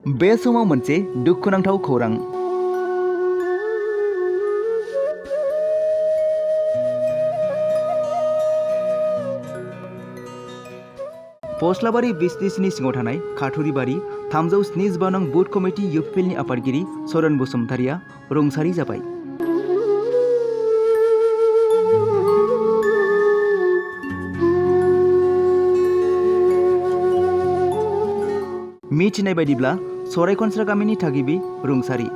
बे समाव मोनसे दुखुनांथाव खौरां। फस्लाबारि भिसिडिसिनि सिङाव थानाय काठुरिबारि 357 नं बुथ कमिटि इउपिपिएलनि आफादगिरि चरण बसुमतारिया रुंसारि जाबाय। मिथिनाय बायदिब्ला सरायखनस्रा गामिनि थागिबि रुंसारि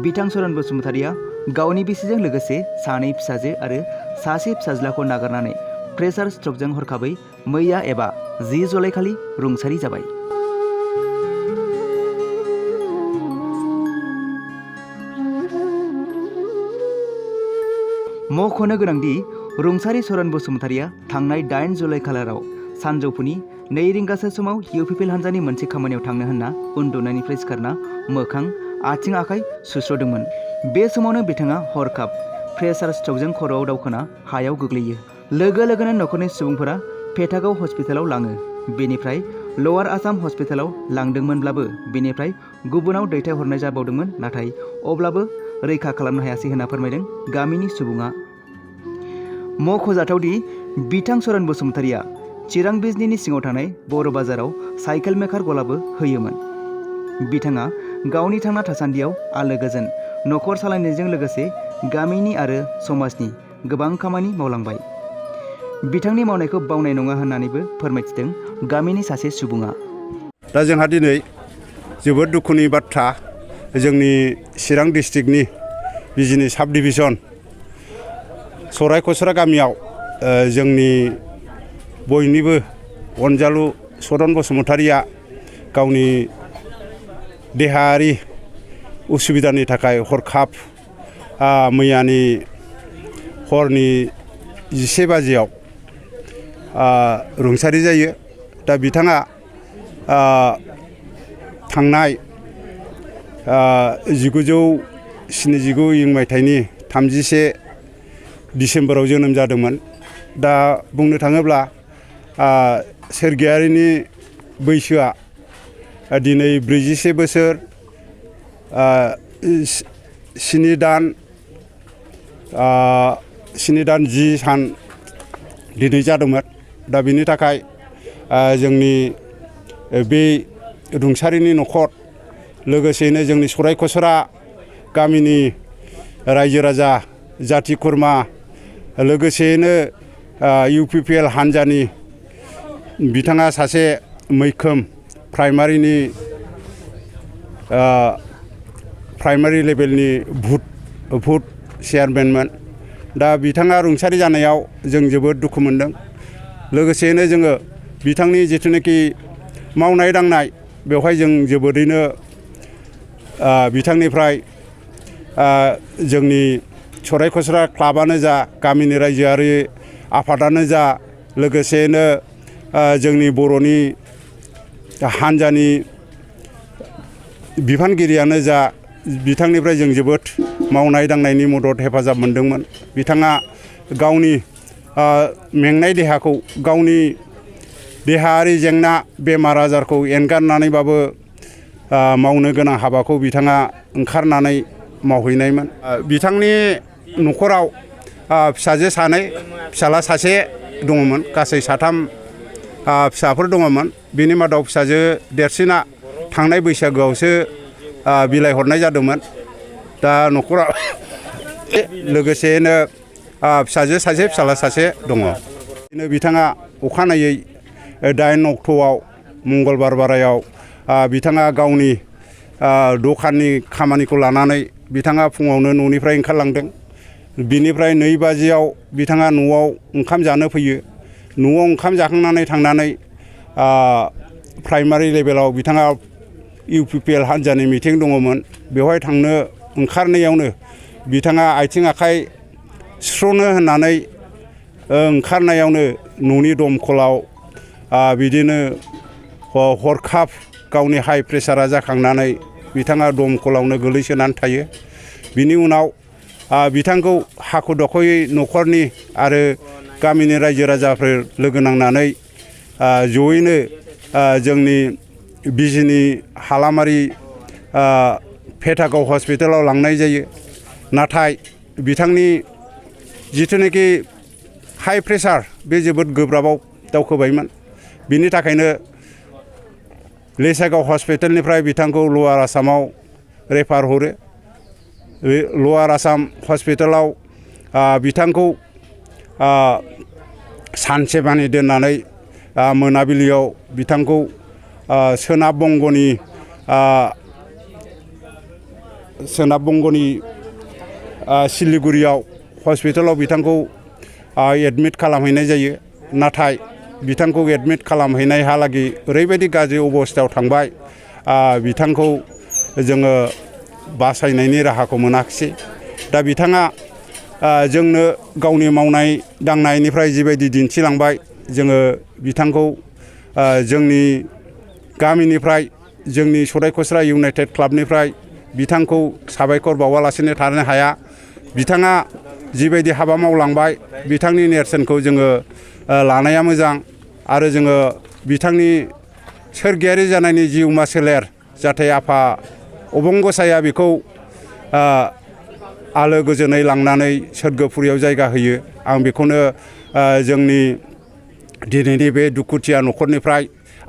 बिथां चरण बसुमतारिया गावनि बिसिजों लोगोसे सानै फिसाजो आरो सासे फिसाज्लाखौ नागारनानै प्रेसार स्ट्रकजों हरखाबै मैया एबा 10 जुलाइ खालि रुंसारि जाबाय। मख'नो गोनांदि रुंसारि चरण बसुमतारिया थांनाय 8 जुलाइ खालाराव सानजौफुनि 2 रिंगासो समाव इउपिपिएल हान्जानि मोनसे खामानियाव थांनो होनना उन्दुनायनिफ्राय सिखारना मोखां आथिं आखाइ सुस्र'दोंमोन। बे समावनो बिथाङा हरखाब प्रेसार स्ट्रकजों खर'आव दावखोना हायाव गोग्लैयो। लोगो लोगोनो नखरनि सुबुंफोरा पेटागाव हस्पिटालाव लाङो। बेनिफ्राय लवार आसाम हस्पिटालाव लांदोंमोनब्लाबो बेनिफ्राय गुबुनाव दैथायहरनाय जाबावदोंमोन, नाथाय अब्लाबो रैखा खालामनो हायासै होनना फोरमायदों गामिनि सुबुङा। मख'जाथावदि बिथां चरण बसुमतारिया चिरां बिजनीनि सिङाव थानाय बर' बाजाराव साइकेल मेकार गलाबो होयोमोन। बिथाङा गावनि थांना थासान्दियाव आलो गोजोन नखर सालायनायजों लोगोसे गामिनि आरो समाजनि गोबां खामानि मावलांबाय। बिथांनि मावनायखौ बावनाय नङा होननानैबो फोरमायथिदों गामिनि सासे सुबुङा। दा जोंहा दिनै जोबोद दुखुनि बाथ्रा, जोंनि चिरां डिस्ट्रिक्टनि बिजनी साब डिभिजन सरायखसरा गामियाव जोंनि बयनिबो अनजालु चरण बसुमतारिया गावनि देहायारि उसुबिदानि थाखाय हरखाब मैयानि हरनि 11 बाजियाव रुंसारि जायो। दा बिथाङा थांनाय 1979 इं मायथाइनि 31 डिसेम्बराव जोनोम जादोंमोन। दा बुंनो थाङोब्ला सोरगियारिनि बैसोआ दिनै 41 बोसोर 7 दान 10 सान दिनै जादोंमोन। दा बिनि थाखाय जोंनि बे रुंसारिनि न'खर लोगोसेयैनो जोंनि सरायखसरा गामिनि रायजो राजा जाथि खुरमा लोगोसेयैनो इउपिपिएल हान्जानि बिथाङा सासे मैखोम प्राइमारि लेभेलनि भुट चेयारमेनमोन। दा बिथाङा रुंसारि जानायाव जों जोबोद दुखु मोनदों। लोगोसेयैनो जोङो बिथांनि जिथुनाखि मावनाय दांनाय बेवहाय जों जोबोदैनो बिथांनिफ्राय जोंनि सरायखसरा क्लाबानो जा, गामिनि रायजोआरि आफादानो जा, लोगोसेयैनो जोंनि बर'नि हान्जानि बिफानगिरियानो जा, बिथांनिफ्राय जों जोबोद मावनाय दांनायनि मदद हेफाजाब मोनदोंमोन। बिथाङा गावनि मेंनाय देहाखौ, गावनि देहायारि जेंना बेमार आजारखौ एंगारनानैबाबो मावनो गोनां हाबाखौ बिथाङा ओंखारनानै मावहैनायमोन। बिथांनि न'खराव फिसाजो 2, फिसाला 1 दङमोन। गासै 3 फिसाफोर दङमोन। बिनि मादाव फिसाजो देरसिना थांनाय बैसागोआवसो बिलाइ हरनाय जादोंमोन। दा न'खराव लोगोसेयैनो फिसाजो 1, फिसाला 1 दङ। बिथाङा अखानायै 8 अक्ट'आव मंगलबार बारायाव बिथाङा गावनि दखाननि खामानिखौ लानानै बिथाङा फुङावनो न'निफ्राय ओंखारलांदों। बिनिफ्राय 2 बाजियाव बिथाङा न'आव ओंखाम जानो फैयो। न'आव ओंखाम जाखांनानै थांनानै प्राइमारि लेभेलाव बिथाङा इउपिपिएल हान्जानि मिटिं दङमोन। बेवहाय थांनो ओंखारनायावनो बिथाङा आथिं आखाइ सुस्र'नो होननानै ओंखारनायावनो न'नि दमखलाव बिदिनो हरखाब गावनि हाइ प्रेसारा जाखांनानै बिथाङा दमखलावनो गोलैसोनानै थायो। बिनि उनाव बिथांखौ हाखु दाखुयै न'खरनि आरो गामिनि रायजो राजाफोर लोगो नांनानै जयैनो जोंनि बिजनी हालामारि पेटागाव हस्पिटालाव लांनाय जायो नाथाय बिथांनि जिथुनाखि हाई प्रेसार बे जोबोद गोब्राबाव दावखोबायमोन बिनि थाखायनो लेसागाव हस्पिटालनिफ्राय बिथांखौ लवार आसामाव रेफार हरो लवार आसाम हस्पिटालाव बिथांखौ सानसेमानि दोननानै मोनाबिलियाव बिथांखौ सोनाब बंगनि सिलिगुरियाव हस्पिटालाव बिथांखौ एडमिट खालामहैनाय जायो नाथाय बिथांखौ एडमिट खालामहैनायहालागै ओरैबायदि गाज्रि अबस्थायाव थांबाय बिथांखौ जोङो बासायनायनि राहाखौ मोनाखिसै दा बिथाङा जोंनो गावनि मावनाय दांनायनिफ्राय जिबायदि दिन्थिलांबाय जोङो बिथांखौ जोंनि गामिनिफ्राय जोंनि सरायखसरा इउनाइटेड क्लाबनिफ्राय बिथांखौ साबायखर बावालासिनो थानो हाया बिथाङा जिबायदि हाबा मावलांबाय बिथांनि नेरसोनखौ जोङो लानाया मोजां आरो जोङो बिथांनि सोरगियारि जानायनि जिउमा सोलेर जाहाथे आफा अबंगसाया बेखौ आलो गोजोनै लांनानै सोरगोफुरियाव जायगा होयो आं बेखौनो जोंनि दिनैनि बे दुखुथिया न'खरनिफ्राय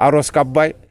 आर'ज गाबबाय।